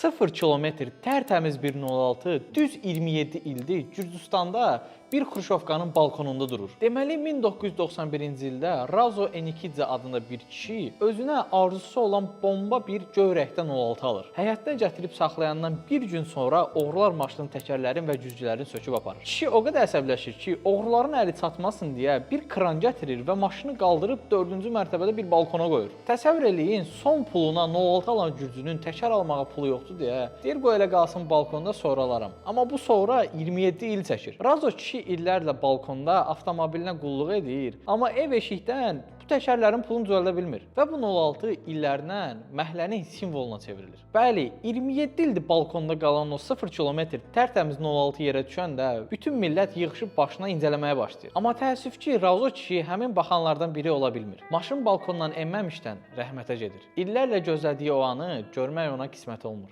0 kilometr tərtəmiz bir 06 düz 27 ildir Gürcüstanda bir Xruşovkanın balkonunda durur. Deməli, 1991-ci ildə Razo Enikidze adında bir kişi özünə arzusu olan bomba bir göy rəngdə 06 alır. Həyətdən gətirib saxlayandan bir gün sonra oğrular maşının təkərlərini və güzgülərini söküb aparır. Kişi o qədər əsəbləşir ki, oğruların əli çatmasın deyə bir kran gətirir və maşını qaldırıb 4-cü mərtəbədə bir balkona qoyur. Təsəvvür eləyin, son puluna 06 alan gürcünün təkər almağa pulu yoxdur deyə deyir, qoy elə qalsın balkonda, sonra alaram. Amma bu sonra 27 il çəkir. Razo kişi illərlə balkonda avtomobilinə qulluq edir, amma ev eşikdən bu təkərlərin pulunu düzəldə bilmir və bu 06 illərlə məhəllənin simvoluna çevrilir. Bəli, 27 ildir balkonda qalan o 0 kilometr tərtəmiz 06 yerə düşəndə bütün millət yığışıb başına incələməyə başlayır. Amma təəssüf ki, Razo kişi həmin baxanlardan biri ola bilmir. Maşın balkondan enməmişdən rəhmətə gedir. İllərlə gözlədiyi o anı görmək ona qismət olmur.